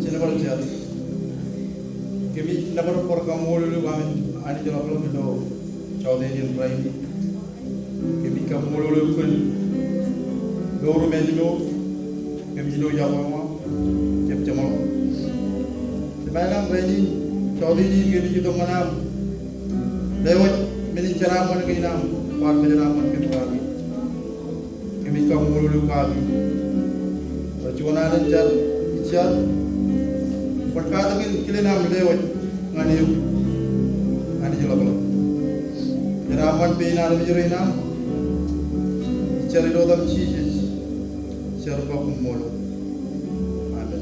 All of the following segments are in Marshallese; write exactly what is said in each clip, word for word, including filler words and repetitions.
Jen bar jar. Kōmij nōbar bar kaṃṃoolol eok Anij ḷapḷap ilo jọteen in rainin. Kōmij kaṃṃoolol eok kōn mour im āinwōt kōmij lo iọkwe eo aṃ, kōm jeṃḷọk. Jemem ilañ rainin, jọteen in kōmij itok ñan aṃ lewōj men in jeraaṃṃan kein aṃ, kwaar kōjeraaṃṃan kōm kaki. Kōmij kaṃṃoolol eok kaki. Bar juon alen jar, ij jar. Kwōn katak in kilen aṃ lewōj ñan eok, Anij ḷapḷap. Jeraaṃṃan pein armej rein aṃ. Ij jar ilo etaṃ Jisōs, jar bwe koṃṃool. Amen.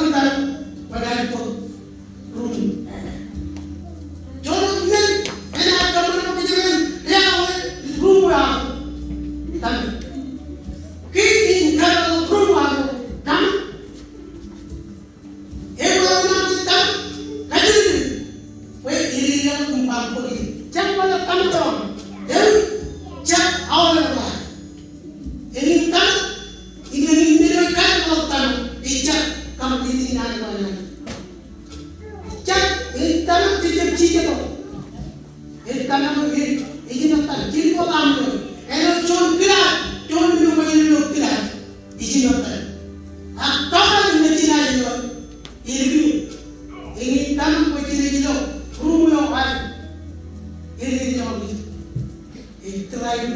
kōn tōmak kwōnaaj bōk ruuṃ. Juon men enaaj kōṃṃan bwe kōjro en deḷọñ ruuṃ eo aṃ tōmak. Ke in kōtḷọk ruuṃ eo aṃ tōmak, eṃōj aṃ tōmak kajjitōk bwe ededeḷọk im baṃ bōk. Ejjab bar tōmak eo aṃ, ejjab aolep ḷọk. Eñin tōmak, eñin men eo ekar ḷọk tōmak, ejjab kab ri naan ko an. Ejjab, eñin tōmak ejjab jijet ḷọk. Eñin tōmak eo ej, ej jino tōmak, jijet ḷọk aṃ eo. Āinwōt juon kilaaj, juon men eo kwōj ilo kilaaj, ej jino tōmak. Ak tōmak eo ej jino ilo, ilo, eñin tōmak kwōj jino ilo ruuṃ eo aṃ. Ej jino tōmak. Ej tōmak im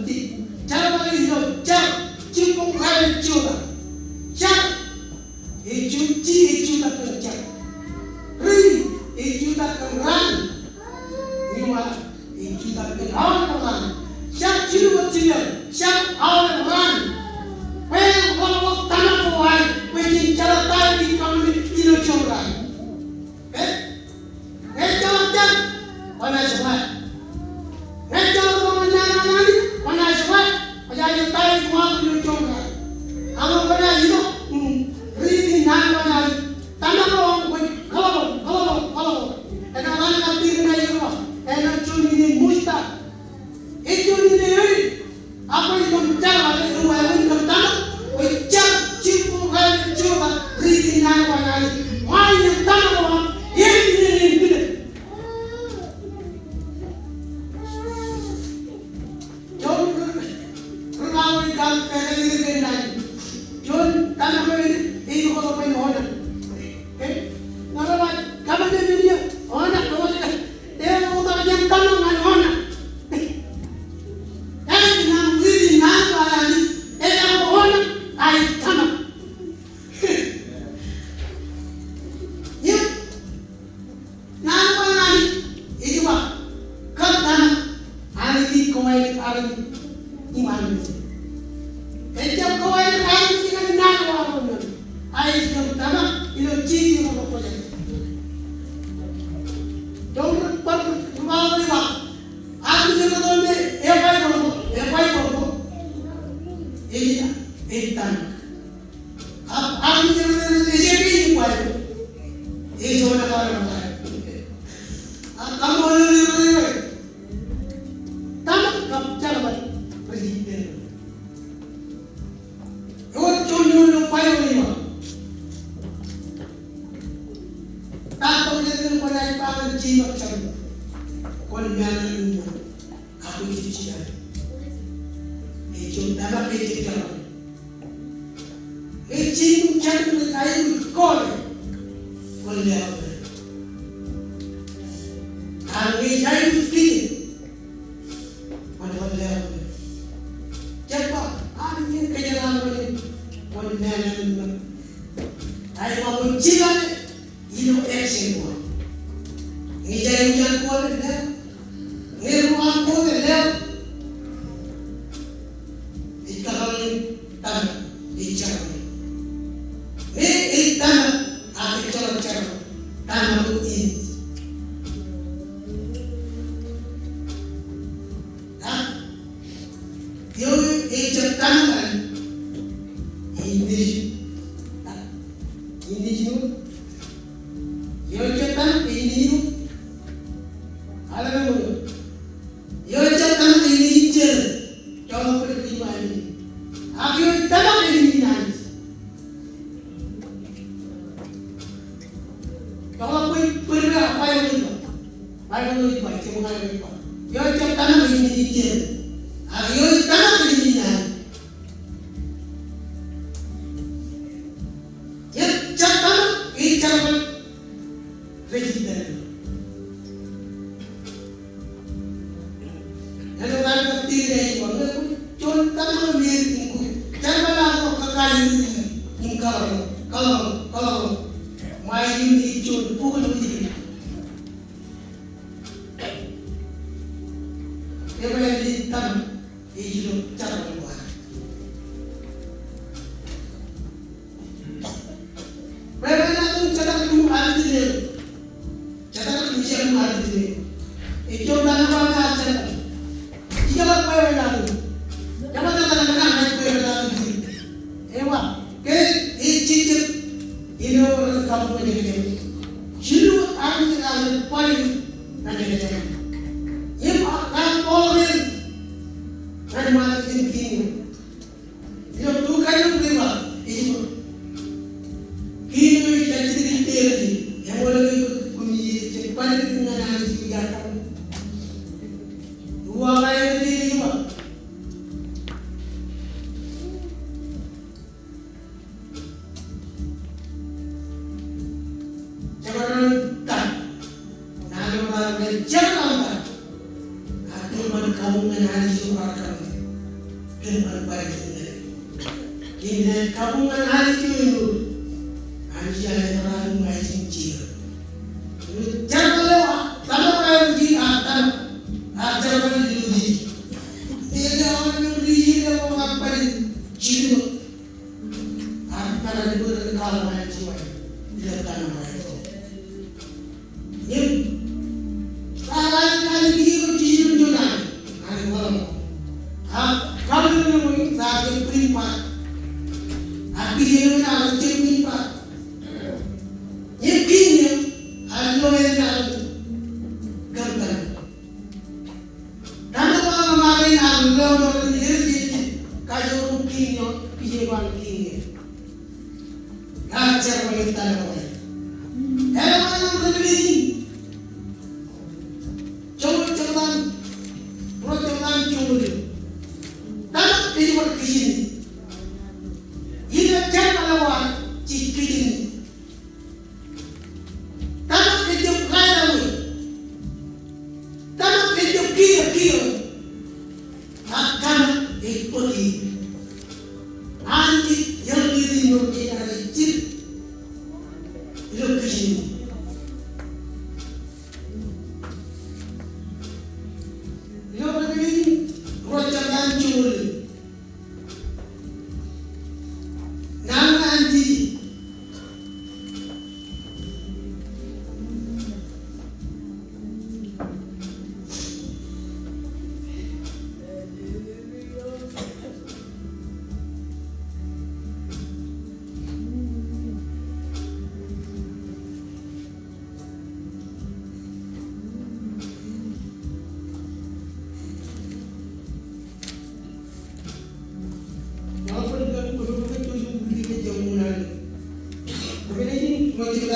ej jerbal ilo jar, jibboñ raelep jota. Jar, ej ju-, ji, ej jutak kōn jar. Ri, ej jutak kōn raan. Im wa, ej jutak kōn aolep raan. Jar jilubōt jipañ, jar aolep raan. Bwe ḷọk, ḷọk tōmak ko aer, bwe jen jeḷā ta eo ej kōṃṃane ilo juon raan. Eh? Ñe ejjeḷọk jar, kwōnaaj ḷak. Ñe ejjeḷọk tok ñan naan ko an Anij, kwōnaaj ḷak. Kwōjaje ta eo ej waḷọk ilo juon raan. Ak ñe kwōnaaj itok, mm, ri naan ko an Anij, tōmak eo aṃ kwōj kōḷapḷọk, kōḷapḷọk, kōḷapḷọk. Enaaj ḷak kab ri naan eo ej waḷọk. Enaaj juon ine mustard. Ej juon ine edik. Ak kwōj kōn Ejjab kōwālik armej ñan naan ko aṃ, ej kōn tōmak ilo jejjet ko rej kwōj. Tok ri bar ri ba, armej ro me ebaik ko, ebaik ko. Ej, ej tōmak. Ak armej ro me ej ebaik ko, ej tōmak. Ak kaṃṃoolol ro me tōmak kab jerbal rej ippān. Ewōr juon ilo Baibōḷ eo. Ta tok ilo Baibōḷ eo kwōnaaj ba ñan jerbal, kwōn meḷeḷe in ñan, ak kwōj jipañ. Ej juon tōmak ej jerbal. Ej juon jerbal ej aikuj kọọte. Kwōn leḷọk. Ak ej aikuj kijen. Kwōn, kwōn leḷọk. Jab ba, a, ij kōjeḷā ṃōk in, kwōn meḷeḷe in ñan. Ak ij ba kwōn jipañ ilo action ko. Ñe ej aikuj an kọọte, leḷọk. Ñe ruo an kọọte, leḷọk. Ej kakōḷḷe in tōmak ej jerbal. Ñe ej tōmak ak ejjeḷọk jerbal, tōmak eo enaaj. Ak eo ejjab tōmak an, ej nejin. Ej nejin wōt. Eo ejjab tōmak ej nejin wōt. Aḷe eo eo. Eo ejjab tōmak ej nejin jeḷā. Joḷọk bōd eo ej ba nejin. Ak eo ej tōmak ej nejin Anij. Joḷọk bōd, bōd eo Baibōḷ ej ba. Baibōḷ eo ej ba, ej ba, ej ba. Eo ejjab tōmak ej nejin jeḷā. Ak eo ej tōmak ej nejin Anij. Ejjab tōmak ej jerbal rej ippān. Āinwōt an kab tōmak ej ba, ñe kwōj juon tōmak eo me ej ippān, jerbal eo kwōj kakajoor in, in kōḷḷọk, kōḷḷọk, kōḷḷọk. Ṃae in ej juon bukun eo ej ippān. Ej ba ej tōmak ej ilo jerbal ko ad. Bwebwenato in jatōk im armej in eō. Jatōk im armej in eō. Ej juon tōmak eo ad jatōk. Ij ba bwebwenato. Jabōt jatōk im armej bwebwenato in. Ej ba, ke ej jejjet ilo ren kabuñ ñan ekōjkan. Jilu armej rej bar ñan ekōjkan. Im raar bōk er ñan ṃaan in kiiñ eo. Ilo Luk kain eo rej ba, ej ba, kiiñ eo ej kajjitōk ippaṃ, eṃool ke koṃij jab bōk ñan Anij ilo iar kabuñ. Uwaak eo ej ba, jekdọọn ta. Naan eo raar jekdọọn ta. Ak kōn ban kabuñ ñan Anij eo raar kabuñ. Kōn ban bajjek ñan. Kōn kabuñ ñan Anij eo ilo. Anij eo ear jekdọọn im ej jino. Jerbal eo, tōmak eo ej, a, tōmak. A, jerbal eo ej. Ej eo ej ri eo ej bajjek. Jino. Ak tōmak eo ej kaḷapḷọk Anij eo. Ilo tōmak eo. Im, raar, raar, raar, Tōmak eo ej ba ṃae in, ak lọmọọr in, ej, ej, kajoor kiiñ eo, kiiñ eo, kiiñ eo. Ak jerbal in tōmak eo. Āinwōt Revelation. Joñoul, joñoul, Revelation joñoul. Tōmak ej bar kijennin. Ilo jerbal eo ej kijennin. Tōmak ejjab right away. Tōmak ejjab kiiō, kiiō. Ak tōmak ej bōk e. Anij ej eḷap ilo ijin eo ej jilkinnin. Ilo kijennin. Ilo Revelation, ruo jebta joñoul.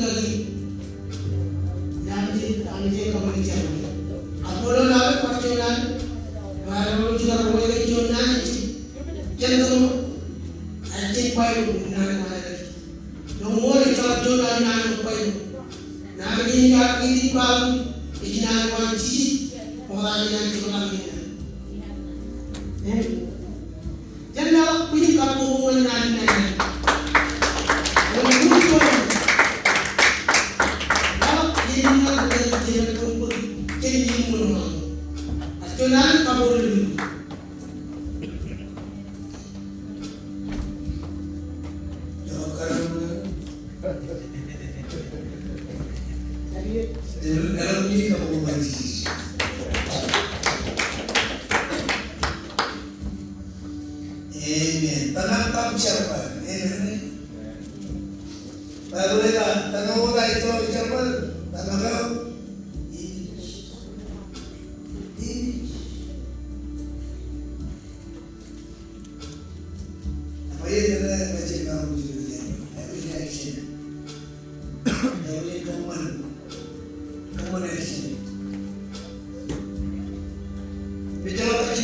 kaki. Naan eo, naan eo kōṃṃan ijin. Ak ṃool aō bar juon naan, bar juon naan ej kōṃṃan, ej kōṃṃan naan eo. Naan eo ej kōṃṃan naan eo. Naan eo ej kōṃṃan naan eo. Amen. Jen leḷọk bwijin kabbokbok ñan naan in naan in. Jen leḷọk bwijin. Leḷọk bwijin ñan naan in naan in. Jen leḷọk bwijin. Jen leḷọk bwijin. Jen leḷọk bwijin.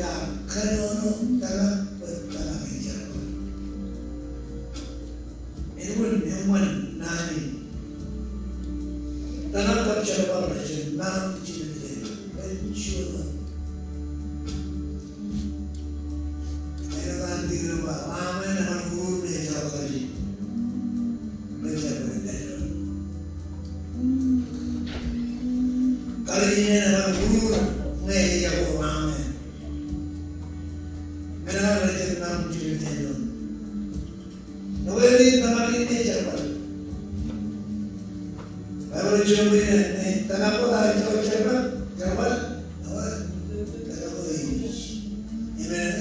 Iar kōnono tōmak bwe tōmak in jerbal. Eñin, eñin naan in tōmak kab jerbal rej jab maroñ jilu jān ren juon. Āinwōt an dikon eo ba, amen, amen, urur ñe ejako karijin. Rej jab bar dān. Karijin eṇ eban urur ñe ejako amen. Men eo rej jab maroñ jilu jān doon. Ṇe ewōr in tōmak in jerbal. Baibōḷ ej ba ṇe, tōmak ko ta ejako jerbal, jerbal, ṇe ewōr tōmak ko ej. Amen.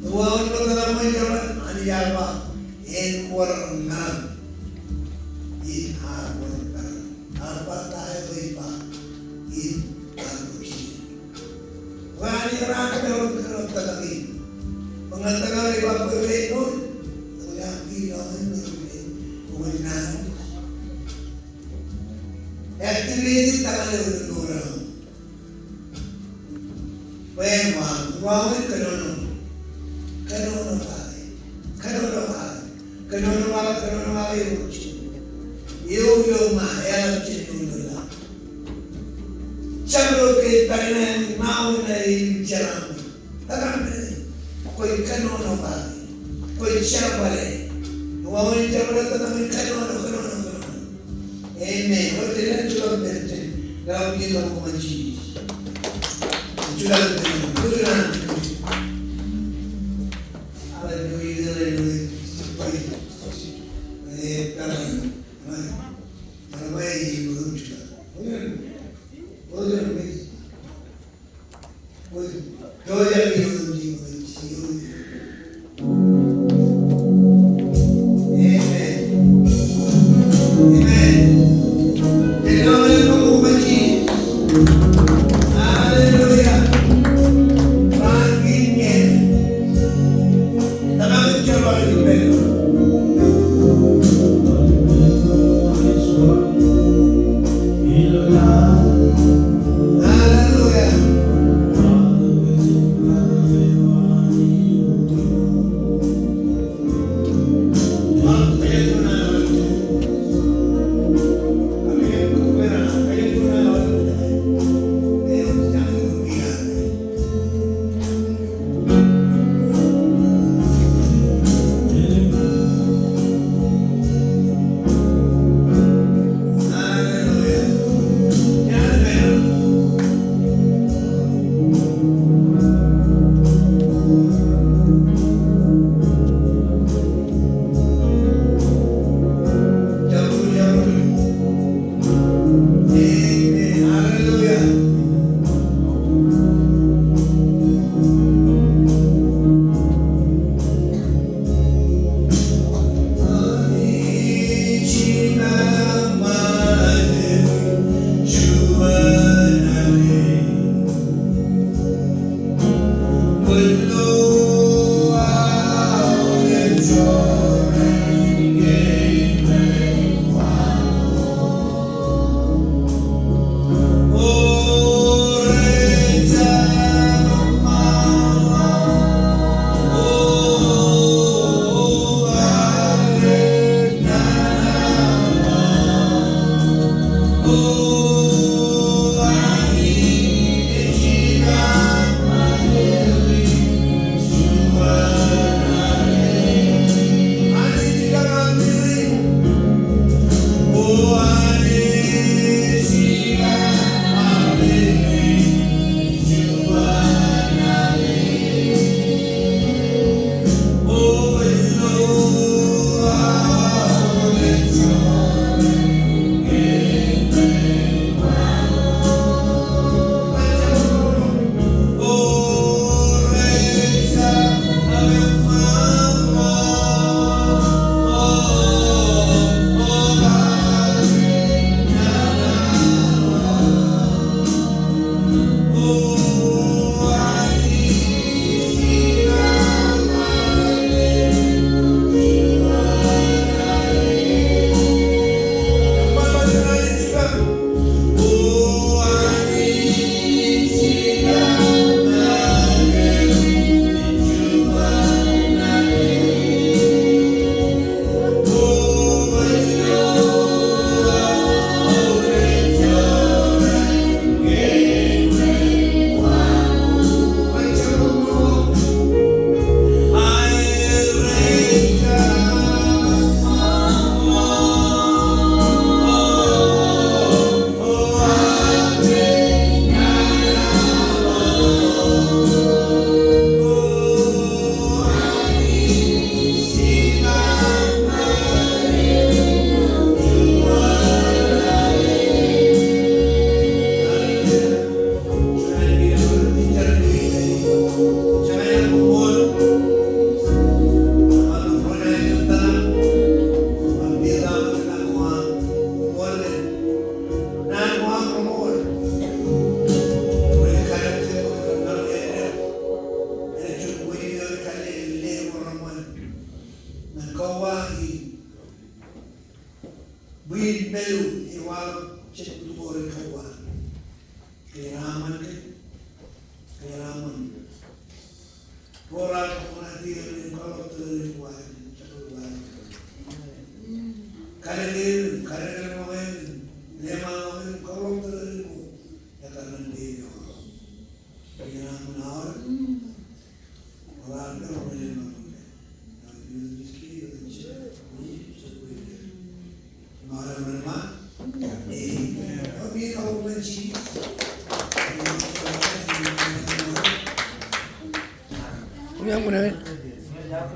Ewōr tōmak ko ej jerbal, Anij ear ba, en wōr meram. En ar wōr meram. Ear ba ta eo ej ba, en ar wōr meram. Bwe Anij ear kōnono, kōnono tōmak in. Bwe ñe tōmak ej ba bwe ren mour, bwe ren mour, bwe ren mour. Activate tōmak eo ilo mour eo aṃ. Bwe en wa, wa in kōnono. Kōnono kake. Kōnono kake. Kōnono kake, kōnono kake eo ej. Eo ilo ṃa, eḷap jān eo ilo laḷ. Jabdewōt ke ej tōmak in ṇa eo ej jeraaṃṃan. Tōmak in, kwōj kōnono kake. Kwōj jerbale. Wāween jerbale tōmak in kōnono, kōnono, kōnono. Amen. Wōt ilo juon pād jān, ilo pād jān ilo ṃōn Jisōs. Juon pād jān, juon pād jān. Hallelujah, hallelujah. Praise. Praise God. Amen. Amen. Amen. Hallelujah. Bwe in melu ewaḷọk jet utukoor in kauwa. Ke raṃṃan ke? Ke raṃṃan. Ro raar kōṇaan deal im kōḷọk tōre ko aer, jabdewōt aer. Kalōk eṇ, kalōk eṇ ṃōk eṇ, leṃaanḷọk eṇ, kōḷọk tōre ko ekkar ñan deal eo aṃ. Ke raṃṃan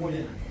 aolep.